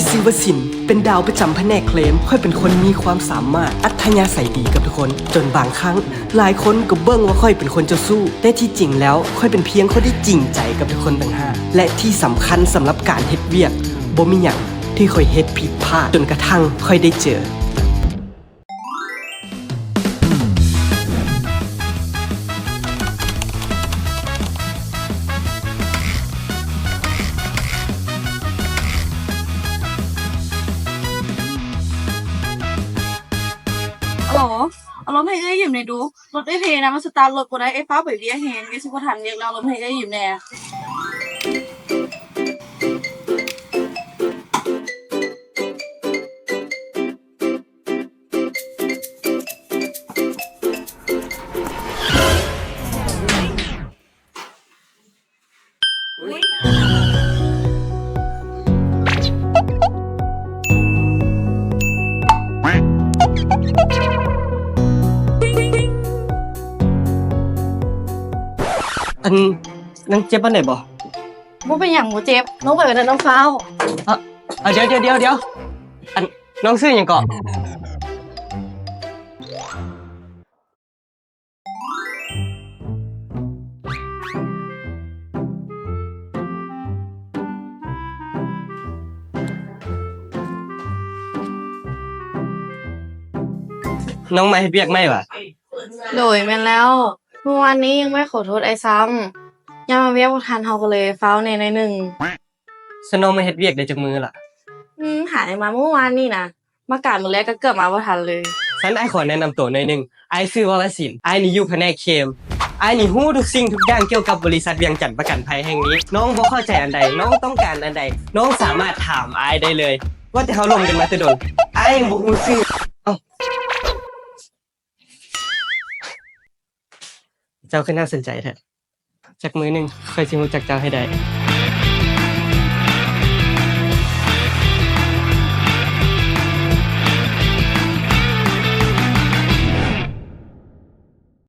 ຊື່ວ່າສິນ ເປັນດາວປະຈຳພະແນກເຄລມ. ຂ້ອຍເປັນຄົນມີຄວາມສາມາດ, ອັດທະຍາໄສດີກັບທຸກຄົນ, ຈົນບາງຄັ້ງຫຼາຍຄົນກໍເບິ່ງວ່າຂ້ອຍເປັນຄົນເຈົ້າຊູ້, ແຕ່ທີ່ຈິງແລ້ວຂ້ອຍເປັນພຽງຄົນທີ່ຈິງໃຈກັບທຸກຄົນຕ່າງຫາກ. ແລະທີ່ສຳຄັນສຳລັບການເຮັດວຽກ, ບໍ່ມີຫຍັງທີ່ຂ້ອຍເຮັດຜິດພາດ ຈົນກະທັ່ງຂ້ອຍໄດ້ເຈີ. ອາໂຫຼ ເອົາລົມໃຫ້ເອື້ອຍຢືມແດ່ດູ. ລົດເອື້ອຍເພນະ ມັນສະຕາດລົດບໍ່ໄດ້. ເອື້ອຍຟ້າວໄປວຽກແຮງ, ເອື້ອຍຊິບໍ່ທັນວຽກແລ້ວ. ເອົາລົມໃຫ້ເອື້ອຍຢືມແດ່. ອັນ ນາງເຈັບປານໃດບໍ່? ບໍ່ເປັນຫຍັງ, ບໍ່ເຈັບ. ນ້ອງໄປກັນເດີ, ນ້ອງຟ້າວ. ເອີ ດຽວ ດຽວ ດຽວ ດຽວ. ອັນ ນ້ອງຊື່ຫຍັງເກາະ? ນ້ອງມາເຮັດວຽກໃໝ່ຫວາ? ໂດຍ, ແມ່ນແລ້ວ. ມື້ວານນີ້ຍັງໄປຂໍໂທດອ້າຍຊ້ຳ, ຍ້ອນວ່າວຽກບໍ່ທັນ, ເຮົາກໍເລີຍຟ້າວແດ່ໜ້ອຍໜຶ່ງ. ຊັ້ນນ້ອງມາເຮັດວຽກໄດ້ຈັກມື້ລະ? ອືມ, ຫາໄດ້ມາມື້ວານນີ້ນະ. ມາການມື້ແລກກໍເກືອບມາບໍ່ທັນເລີຍ. ຊັ້ນອ້າຍຂໍແນະນຳໂຕໜ້ອຍໜຶ່ງ. ອ້າຍຊື່ວະລະສິນ. ອ້າຍນີ້ຢູ່ພະແນກເຄມ. ອ້າຍນີ້ຮູ້ທຸກສິ່ງທຸກຢ່າງກ່ຽວກັບບໍລິສັດວຽງຈັນປະກັນໄພແຫ່ງນີ້. ນ້ອງບໍ່ເຂົ້າໃຈອັນໃດ, ນ້ອງຕ້ອງການອັນໃດ, ນ້ອງສາມາດຖາມອ້າຍໄດ້ເລີຍ. ວ່າແຕ່ເຮົາລົມກັນມາແຕ່ດົນ, ອ້າຍຍັງບໍ່ຮູ້ຊື່. ເອົ້າ. ເຈົ້າຄືໜ້າສົນໃຈແທ້. ຈັກມື້ໜຶ່ງຂ້ອຍຊິຮູ້ຈັກເຈົ້າໃຫ້ໄດ້.